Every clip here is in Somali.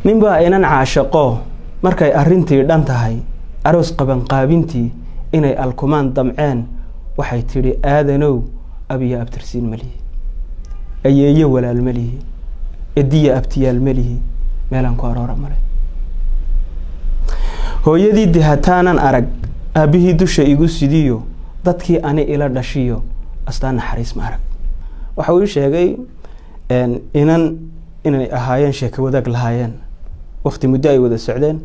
Ninbaa inan caashaqo, markay arrintii dhan tahay, aroos qabanqaabintii inay alkumaan damceen, waxay tidhi: "Aadanow, abiyo abtirsiin malihi, ayeeyo walaal malihi, ediya abtiyaal malihi, meelaan ku aroora male. Hooyadii dihataanan arag, aabbihii dusha igu sidiyo, dadkii ani ila dhashiyo astaan naxariis ma arag." Waxa uu ii sheegay inan inay ahaayeen, sheeko wadaag lahaayeen, wakti muddo ay wada socdeen,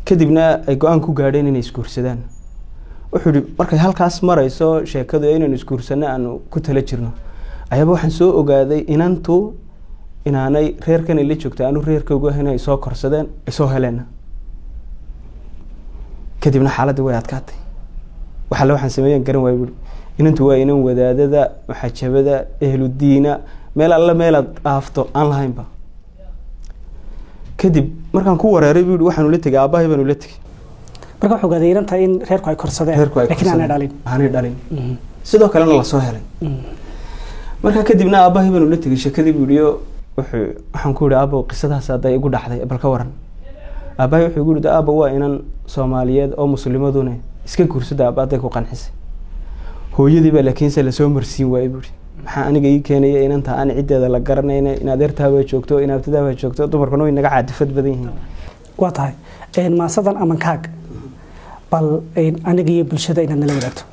kadibna ay go-aan ku gaadheen inay isguursadaan. Wuxuu yihi, markay halkaas marayso sheekadu ee inaynu isguursanno aanu ku tala jirno, ayaaba waxaan soo ogaaday inantu inaanay reerkan ila joogta aanu reerkoogu ahayn, ay soo korsadeen, ay soo heleen. Kadibna xaaladdii way adkaatay. Waxalle waxaan sameeyan garan waay, buuri. Inantu waa inan wadaadada maxajabada ehludiina, meel alle meelaad dhaafto aan lahaynba. Kadib markaan ku wareeray, buu yihi, waxaanu la tegay aabbahay baanu la tegey. Marka wuxuu ogaaday inanta in reerku ay korsadeen, reerku ay laakiin aanay dhalin. Aanay dhalin, sidoo kalena lasoo helay. Markaa kadibna aabbahay baanu la tegay sheekadii, buu yihi. Wuxuu waxaan ku yihi, "Aabbo, qisadaas hadday igu dhacday, bal ka waran?" Aabbahay wuxuu igu yihi, "Aabba, waa inan Soomaaliyeed oo muslimadune, iska guursada aabba hadday ku qanxisay." Hooyadii baa laakiinse lasoo marsiin waayey, buuri. "Maxaa aniga ii keenaya inanta aan ciddeeda la garanayna, in adeertaabaa joogto, in abtidaabaa joogto? Dumarkuna way naga caadifad badan yihiin." Waa tahay. Maasadan Amankaag, bal aniga iyo bulshada inaad nala wadaagto.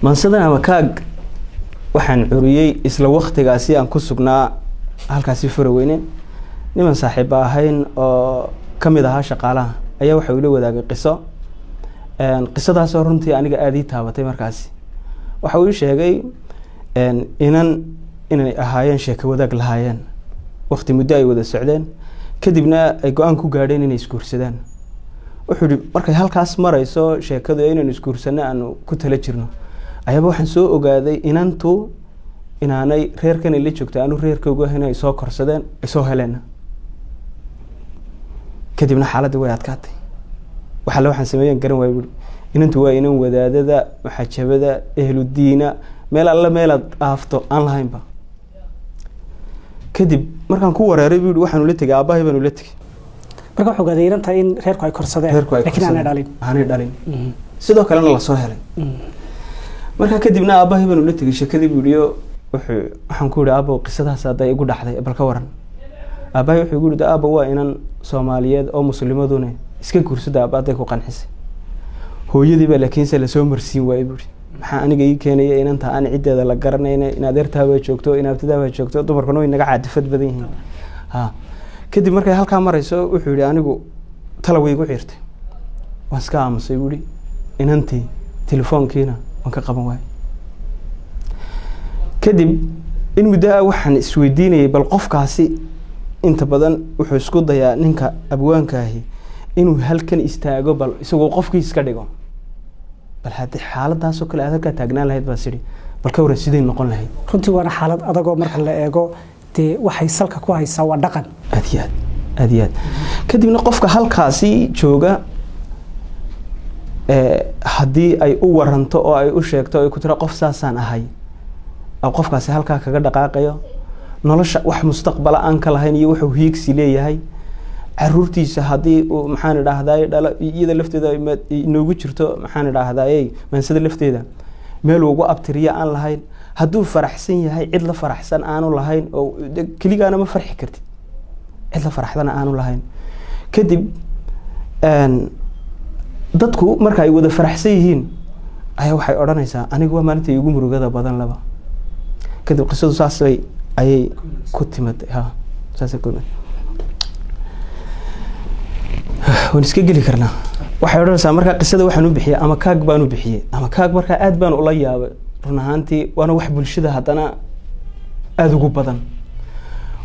Maansadan Amakaag waxaan curiyey isla waktigaasi aan ku sugnaa halkaasi Faraweyne. Niman saaxiiba ahayn oo ka mid ahaa shaqaalaha ayaa waxa ila wadaagay qiso, qisadaasoo runtii aniga aada ii taabatay. Markaasi waxa uu ii sheegay inan inay ahaayeen, sheeko wadaag lahaayeen, wakti muddo ay wada socdeen, kadibna ay go-aan ku gaadheen inay isguursadaan. Wuxuu yihi, markay halkaas marayso sheekadu ee inaynu isguursanno aanu ku tala jirno, ayaaba waxaan soo ogaaday inantu inaanay reerkan ila joogta aanu reerkoogu ahayn, ay soo korsadeen, ay soo heleen. Kadibna xaaladdii way adkaatay. Waxalle waxaan sameeyan garan waay, buuri. Inantu waa inan wadaadada maxajabada ehludiina, meel alle meelaad dhaafto aan lahaynba. Kadib markaan ku wareeray, buu yihi, waxaanu la tegay aabbahay baanu la tegey. Marka wuxuu ogaaday inanta in reerku ay korsadeen, reerku ay laakiin aanay korsadeen, dhalin. Aanay dhalin, sidoo kalena lasoo helay. Markaa kadibna aabbahay baanu la tegay sheekadii, buu yihi. Wuxuu waxaan ku yihi, "Aabbo, qisadaas hadday igu dhacday, bal ka waran?" Aabbahay wuxuu igu yihi, "Aabba, waa inan Soomaaliyeed oo muslimadune, iska guursada aabba hadday ku qanxisay." Hooyadii baa laakiinse lasoo marsiin waayey, buuri. "Maxaa aniga ii keenaya inanta aan ciddeeda la garanayna, in adeertaabaa joogto, in abtidaabaa joogto? Dumarkuna way naga caadifad badan yihiin." Ha, kadib markay halkaa marayso, wuxuu yihi, anigu tala way igu ciirtay, waan iska aamusay, buu yihi. Inantii telefoonkiina waan ka qaban waayey. Kadib in muddo ah waxaan isweydiinayay, bal qofkaasi inta badan wuxuu isku dayaa ninka abwaankaahi inuu halkan istaago, bal isagoo qofkii iska dhigo, bal haddii xaaladaasoo kale aad halkaa taagnaan lahayd, baa sidhi, bal ka waran, siday noqon lahayd? Runtii waana xaalad adagoo marka la eego, dee waxay salka ku haysaa waa dhaqan. Aad iyo aad, aad iyo aad. Kadibna qofka halkaasi jooga, haddii ay u waranto oo ay u sheegto, ay ku tira, "Qof saasaan ahay," oo qofkaasi halkaa kaga dhaqaaqayo nolosha, wax mustaqbala aan ka lahayn iyo wuxuu hiigsi leeyahay, caruurtiisa haddii uu, maxaan idhaahdaye, dhalo, iyada lafteeda ay inoogu jirto, maxaan idhaahdaye, maansada lafteeda meel ugu abtiriya aan lahayn, hadduu faraxsan yahay cid la faraxsan aanu lahayn, oo de keligaana ma farxi kartid, cid la faraxdana aanu lahayn. Kadib dadku marka ay wada faraxsan yihiin ayaa waxay odhanaysaa, "Aniga waa maalinta igu murugada badan laba." Kadib qisadu saasay ayay ku timaday. Ha, saasay ku timaday. Waan iska geli karnaa. Waxay odhanaysaa markaa, qisada waxaan u bixiyey Ama Kaag baan u bixiyey. Ama Kaag markaa aad baan ula yaabay run ahaantii, waana wax bulshada haddana aada ugu badan.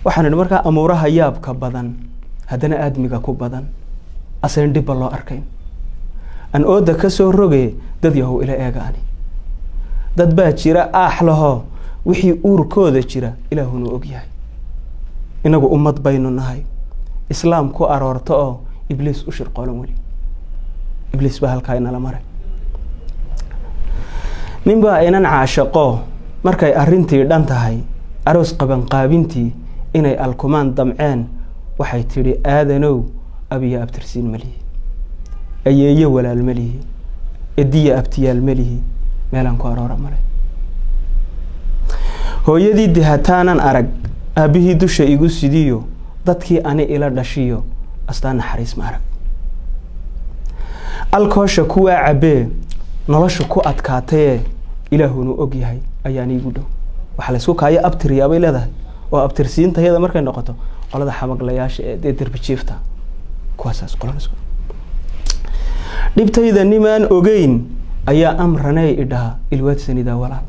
Waxaan idhi markaa, amuuraha yaabka badan haddana aadmiga ku badan, asayn dhibba loo arkayn, an ooda ka soo roge, dad yahow ila eegaani. Dad baa jira aax lahoo, wixii uurkooda jira Ilaahuna og yahay. Inagu ummad baynu nahay islaam ku aroorto oo Ibliis u shirqoolan. Weli Ibliis baa halkaa inala maray. Nin baa inan caashaqo, markay arrintii dhan tahay, aroos qabanqaabintii inay alkumaan damceen. Waxay tidhi, aadanow, abiya abtirsiin ma lihi, ayeeyo walaal ma lihi, ediya abtiyaal ma lihi, meelaan ku aroora male. Hooyadii dihataanan arag, aabbihii dusha igu sidiyo, dadkii ani ila dhashiyo, astaan naxariis ma arag. Alkoosha kuwaa cabbee nolosha ku adkaatayee ilaahunu og yahay ayaan iigu dhow. Waxaa laysku kaayo abtiriyaabay leedahay oo abtirsiintayada markay noqoto qolada xamaglayaasha ee dee derbi jiifta, kuwaasaas qolada. Dhibtayda nimaan ogeyn ayaa amraney idhaha, ilwaad sanidaa walaal.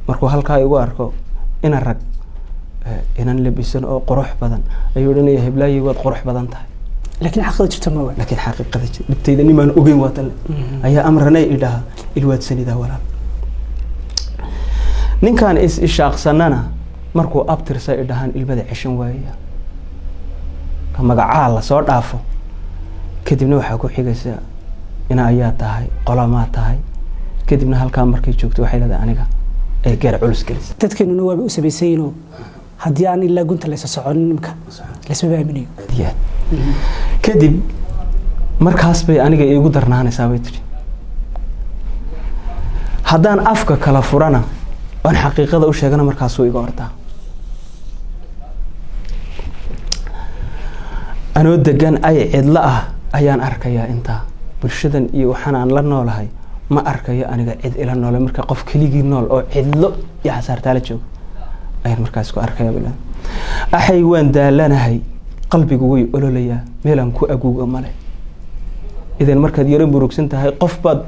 Markuu halkaa igu arko ina rag inan labisan oo qurux badan, ayuu odhanaya, heblaayi, waad qurux badan tahay. Laakiin xaqiiqada jirta ma waa. Laakiin xaqiiqada jirta, dhibtayda nimaan ogeyn waa talle ayaa amraney idhaha, ilwaad sanidaa walaal. Ninkaan is ishaaqsanana markuu abtirsa idhahaan ilmada ceshan waayaya, ka magacaa lasoo dhaafo. Kadibna waxaa ku xigaysa ina ayaa tahay, qolamaa tahay. Kadibna halkaa markay joogto waxay leedahay aniga ee gaar culus gelisa. Dadkeenuna waabay u samaysayiinoo haddii aan ilaa gunta laysa soconin imka laysmaba aaminayo. Aad. Kadib markaas bay aniga iigu darnaanaysaa, bay tidhi, haddaan afka kala furana oon xaqiiqada u sheegana markaasuu iga ordaa. Anoo degan ay cidlo ah ayaan arkayaa intaa bulshadan iyo waxaan aan la noolahay, ma arkayo aniga cid ila noole. Marka qof keligii nool oo cidlo iyo xasaartaala jooga ayaan markaas ku arkaya bila. Axay, waan daalanahay, qalbigu way ololayaa, meelaan ku aguuga male. Idan markaad yaro murugsan tahay, qof baad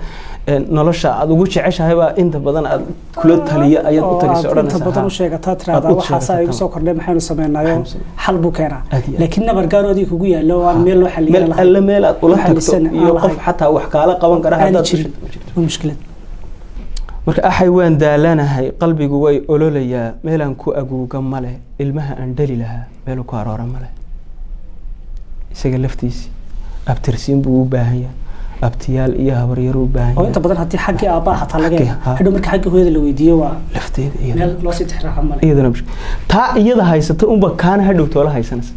nolosha aad ugu jeceshahay baa inta badan aad kula taliya ayaad u oo tagisa aad inta odhanaysaa badan ha. U sheegataa, Aad tiraahdaa u waxaasaa sheegataa. Igu soo kordhay, maxaynu sameynaayo? Maxaynu sameynaa? Xal buu keenaa. Aad iyo aad. Laakiin nabar gaar oo adiga kugu yaallo oo aan meel loo xalliyan meel lahayn, alle meel aad ula tagto xallisana iyo aan qof lahayn. Xataa wax kaala qaban kara aanay haddaad u jirin sheegto ma jirto. Waa mushkilad. Marka axay, waan daalanahay, qalbigu way ololayaa, meelaan ku aguuga male, ilmaha aan dhali lahaa meelu ku aroora male. Isaga laftiisi abtirsiin buu u baahan yahay, abtiyaal iyo habaryaro u baahan oo yahay. Inta badan haddii xaggii aabbaha xataa laga Xaggii, helo, ha. Hadhow marka xaggii hooyada la weydiiyo waa lafteeda iyada meel loo sii tixraaca male. Iyadana taa iyada haysata unba kaana hadhow toola haysanaysa.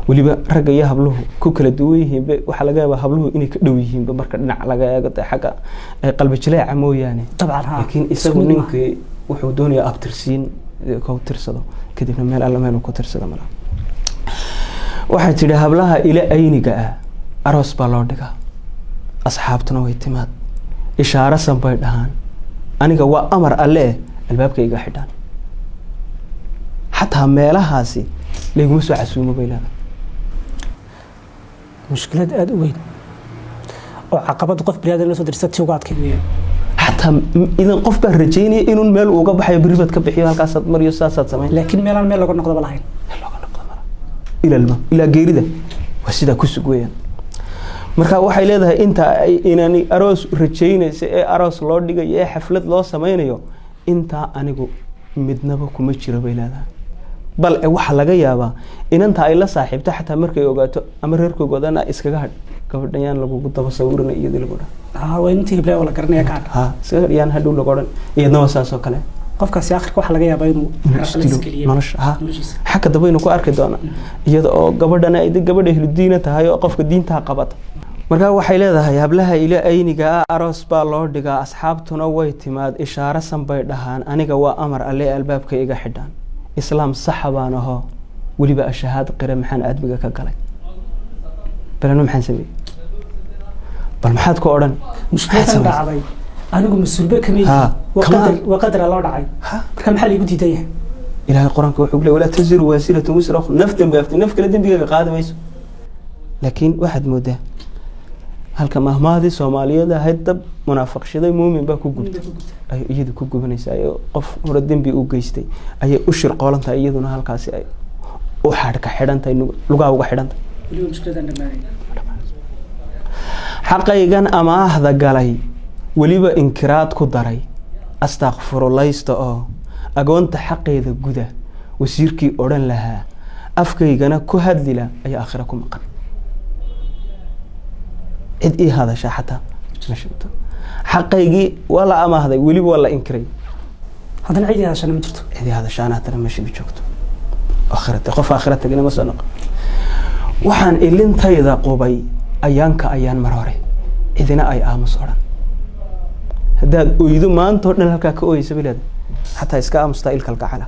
Weliba ragga iyo habluhu ku kala duwan yihiinba, waxaa laga yaabaa habluhu inay ka dhow yihiinba marka dhinac laga eego dee xagga qalbi jileeca mooyaane. Dabcan ha. Laakiin isku isagu mid maaha. Ninkii wuxuu doonayaa abtirsiin ku tirsado, kadibna meel alla meel uu ku tirsado malaha. Waxay tidhi, hablaha ila ayniga ah aroos baa loo dhigaa, asxaabtuna way timaad, ishaaro san bay dhahaan, aniga waa amar alle eh albaabka iga xidhaan, xataa meelahaasi layguma soo casuumo, bay leedahay. Mushkilad aada u weyn oo caqabad qof biniaadan la soo dirsa tii uga adkayd weeyaan. Xataa idan qof baa rajaynaya inuun meel uga baxayo, berri baad ka bixiyo, halkaasaad mariyo, saasaad samayn. Laakiin meelaan meel laga noqdaba lahayn. Looga noqdo mala ilaa ilaa geerida waa sidaa ku sug weeyaan. Marka waxay leedahay inta ay inani aroos rajaynaysa ee aroos loo dhigayo ee xaflad loo sameynayo, intaa anigu midnaba kuma jiro, bay leedahay. Bal waxaa laga yaabaa inanta ay la saaxiibto xataa markay ogaato ama reerkooga ogaadana, iskaga hadh gabadhan, yaan lagugu daba sawirina iyadii lagu dhaha. Ha, waa intii hiblaa oo la garanaya ka hadha. Ha, iskaga hadh, yaan hadhow lagu odhan. Iyadna waa saas oo kale. Qofkaasi akhirka waxaa laga yaabaa inuu inuu carqalad isdilo isgeliyo nolosha ha noloshiisa. Xagga dambe aynu ku arki doonaa iyada oo gabadhana ay gabadha ehludiina tahay oo qofka diintaa qabata. Marka waxay leedahay, hablaha ila ayniga ah aroos baa loo dhigaa, asxaabtuna way timaad, ishaaro san bay dhahaan, aniga waa amar alle ee albaabka iga xidhaan. Islaam saxa baan ahoo weliba ashahaad qira, maxaan aadmiga ka galay? Balanu maxaan sameeyey? Bal maxaad ku odhan? Mushkiladan Maxaad dhacday anigu mas-uulba kama yihi. Ha, waa kama- qadar, waa qadara loo dhacay. Ha. Marka maxaa laigu diidan yahay? Ilaahay qur-aanka wuxuu ku leeyahay, walaa taziru waasiratun wisra ukhra, naf dembi naf kale dembigaaga qaadi mayso. Laakiin waxaad moodaa halka mahmahdii Soomaaliyeed ahayd, dab munaafaqshaday muumin baa ku gubtay, ay iyadu ku gubanaysaa oo qof hore dembi u geystay ayay u shirqoolan tahay, iyaduna halkaasi ay u xadhka xidhan tahay, lugaha uga xidhan tahay. Weliba mushkiladan dhammaanay. Xaqaygan amaahda galay weliba inkiraad ku daray, astakfurulaysta oo agoonta xaqeeda guda, wasiirkii odhan lahaa afkaygana ku hadlila ayaa aakhira ku maqan. Cid ii hadasha xataa ma sheegto. Xaqaygii waa la amaahday, weliba waa la inkiray. Haddana cid hadashana ma jirto. Cid ii hadashaana haddana meesha ma joogto. Aakhirate qof aakhira tagina ma soo noqon. Waxaan ilintayda qubay ayaanka ayaan mar hore, cidina ay aamus odhan. Haddaad oydo maanta o dhan halkaa ka ooyeysa bileed, xataa iska aamustaa ilkal gacala,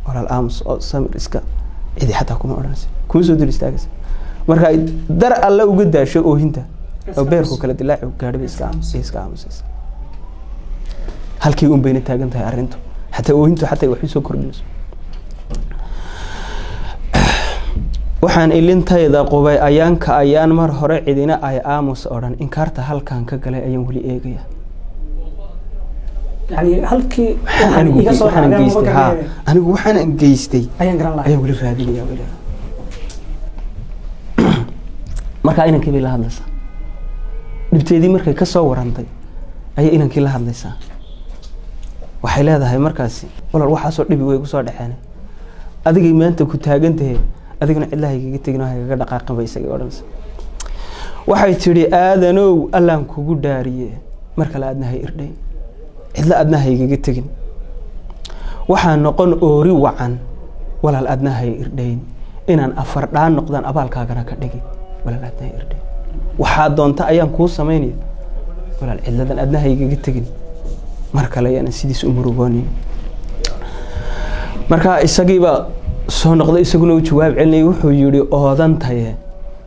walaal aamus oo samir iska, cidi xataa kuma odhanaysa, kuma soo dul istaagaysa. Marka ay dar alle uga daasho oohinta oo beerku kala dilaaci gaadhiba, iska aamusaysa. Halkii un bayna taagan tahay arrintu, xataa oohintu xataa wax usoo kordhinayso. Waxaan ilintayda qubay ayaanka ayaan mar hore, cidina ay aamus odhan. Inkaarta halkaan ka galay ayaan weli eegaya. Yani halkii Waxaan anigu iga soo waxaan raacday ama geystay, ha, garanaya. Anigu waxaan geystay ayaan garan lahay. Ayaan weli raadinaya weli. Markaa inankii bay la hadlaysaa. Dhibteedii markay ka soo warantay ayay inankii la hadlaysaa. Waxay leedahay markaasi: "Walaal, waxaasoo dhibi way igu soo dhexeen, adigay maanta ku taagan tahe, adiguna cidlaha igaga tegin oo hagaga dhaqaaqin," bay isagii odhanaysa. Waxay tidhi: "Aadanow, Allaan kugu dhaariye, mar kale aadna hay irdhayn, cidla adna ha igaga tegin. Waxaa noqon oori wacan, walaal, adna hay irdhayn. Inaan afar dhaan noqdaan abaalkaagana ka dhigi, walaal, adna hay irdhayn. Waxaa doonta ayaan kuu samaynaya, walaal, cidladan adna ha igaga tegin, mar kale ayaanan sidiis u murugoonin." Marka isagiibaa soo noqday, isaguna u jawaab celinayay. Wuxuu yihi: "Oodantaye,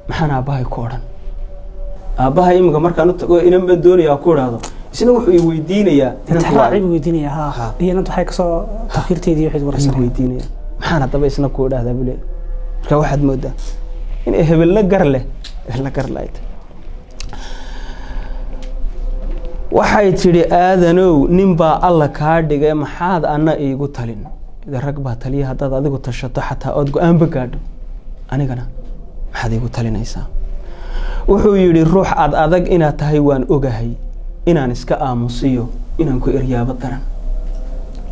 maxaan aabbahay ku odhan? Aabbahay iminka markaan u tago, inan baan doonayaa ku idhaahdo, isna wuxuu i weydiinayaa inantu waa Tixraaci buu weydiinaya, ha. Ha. Iyo inantu waxay kasoo tafiirteedii waxay ayuu waraysanaya. weydiinaya. Maxaan haddaba isna ku idhahdaa?" buu leeyahay. Marka waxaad moodaa in hebelna gar leh, hebelna gar leh ay tahay. Waxay tidhi: "Aadanow, nin baa Alla kaa dhigay, maxaad anna iigu talin? Ida rag baa taliya, haddaad adigu tashato xataa ood go-aanba gaadho, anigana maxaad iigu talinaysaa?" Wuxuu yidhi: "Ruux ad adag inaad tahay waan ogahay. Inaan iska aamusiyo inaan ku eryaabo daran."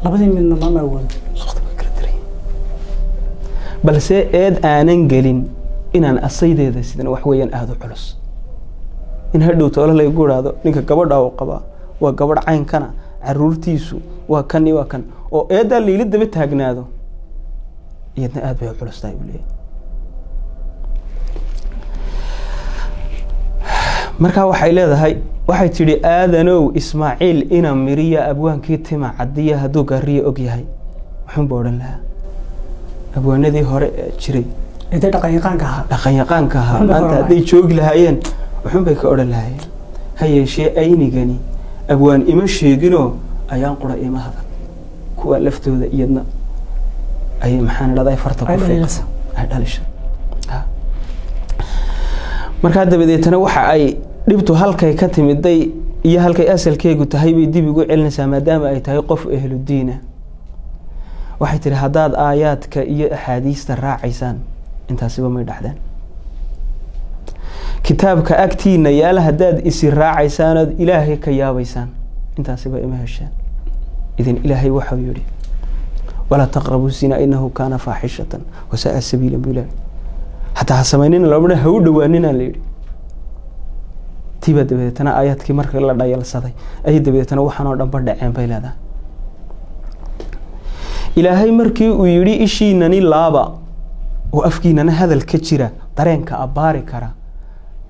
Labadii midna ma awoodo. Suqda way kala daran yihiin. "Balse eed aanan gelin inaan asaydeeda sidan wax weeyaan aada u culus, in hadhow toole laygu idhaahdo ninka gabadha uu qabaa waa gabadh caynkana, caruurtiisu waa kan iyo waa kan, oo eeddaa layla daba taagnaado, iyadna aad bay u culus tahay," buu leeyahay. Markaa waxay leedahay, waxay tidhi: "Aadanow, Ismaaciil ina miriya, abwaankii tima cadiya, hadduu gaariya og yahay, wuxuunba odhan lahaa." Abwaanadii hore ee jiray Ee dee dhaqan yaqaanka ahaa. Dhaqan yaqaanka ahaa. Wuxuun bay ka maanta odhan. Hadday joogi lahaayeen, wuxuun bay ka odhan lahaayeen. Ha yeeshee aynigani abwaan ima sheeginoo ayaan qura ima hadal. Kuwa laftooda iyadna ayay, maxaan idhahdaa, farta ku Ay fiiqan. dhaliilasa. Ay dhalisha. Ha. Markaa dabadeetana waxa ay dhibtu halkay ka timiday iyo halkay asalkeegu tahay bay dib igu celinaysaa, maadaama ay tahay qof ehludiina. Waxay tihi: "Haddaad aayaadka iyo axaadiista raacaysaan, intaasiba may dhaxdeen. Kitaabka agtiina yaala haddaad isi raacaysaan ood Ilaahay ka yaabaysaan, intaasiba ima hesheen idin. Ilaahay waxau yihi: walaa taqrabu zina inahu kaana faaxishatan wasaaa sabiila. Buu Ilaahay hataa ha samaynina loomana, ha u dhawaanina la yidhi. Tiibaa dabadeetana aayaadkii marka la dhayalsaday ayay dabadeetana waxaan oo dhanba dhaceen," bay leedahay. "Ilaahay markii uu yidhi ishiinani laaba oo afkiinana hadal ka jira dareenka abbaari kara,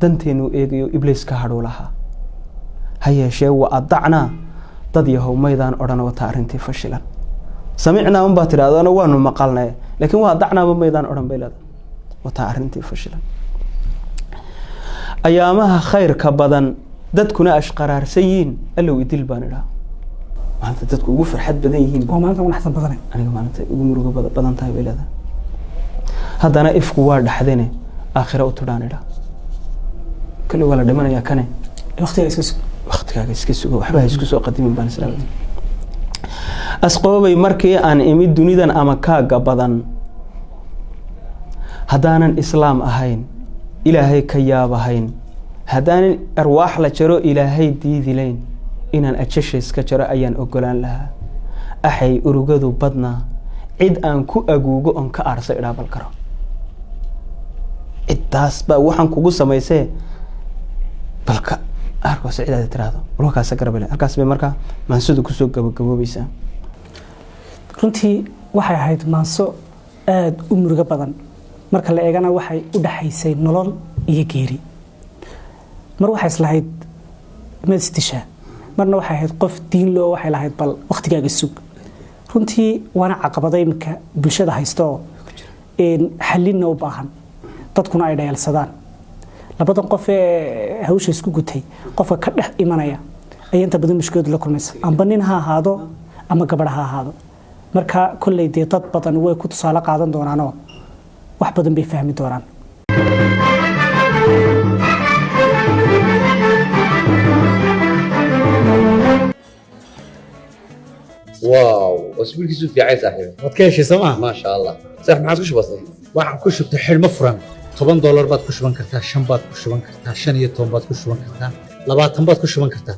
danteenu eegayo, Ibliis ka hadhuu lahaa. Ha yeeshee wa adacnaa, dad yahow maydaan odhan, wataa arrintii fashilan. Samicnaa unbaa tidhahdaano, waanu maqalnay, laakiin wa adacnaaba maydaan odhan," bay leedahay. "Wataa arrintii fashilan. Ayaamaha khayrka badan dadkuna ashqaraarsan yihiin, Allow idil baan idhaha. Maalinta dadku ugu farxad badan yihiin Waa maalinta ugu naxsan badanay. aniga maalinta ugu murugo badan tahay," bay leedahay. "Haddana ifku waa dhaxdene, aakhira u tudhaan idhaa. Kale waa la dhimanayaa kane. Waqtiga iska sug. Waqtigaaga iska sugo, waxba ha isku soo qadimin," baan isla asqoobay. "Markii aan imid dunidan ama kaaga badan, haddaanan islaam ahayn, Ilaahay ka yaabahayn, haddaanan arwaax la jaro Ilaahay diidilayn, inaan ajasha iska jaro ayaan ogolaan lahaa. Axay urugadu badnaa, cid aan ku aguugo oon ka aarso idhaa bal karo. Ciddaas baa waxaan kugu samaysee, balka aarkoose cidaada tiraahdo walkaasa garabale." Halkaas bay markaa maansadu kusoo gabagaboobaysaa. Runtii waxay ahayd maanso. Aada u murugo badan marka la eegana, waxay u dhaxaysay nolol iyo geeri. Mar waxay islahayd maad isdishaa, marna waxay ahayd qof diin loo, waxay lahayd bal wakhtigaaga sug. Runtii waana caqabada iminka bulshada haysto xalinna u baahan, dadkuna ay dhayalsadaan. Labadan qof ee hawsha isku gutay, qofka ka dhex imanaya ayaa inta badan mushkiladu la kulmaysa, amba nin ha ahaado ama gabadh ha ahaado. Marka kolley dee dad badan way ku tusaale qaadan doonaanoo wax badan bay fahmi doonaan. واو، اسبوعك في عايز صاحبي. Waad ka heshay sooma? ما شاء الله، صح ما عاد وش بصير. Waxaan ku shubtay xidhmo furan 10 doolar baad ku shuban kartaa, 5 baad ku shuban kartaa, 15 baad ku shuban kartaa, 20 baad ku shuban kartaa.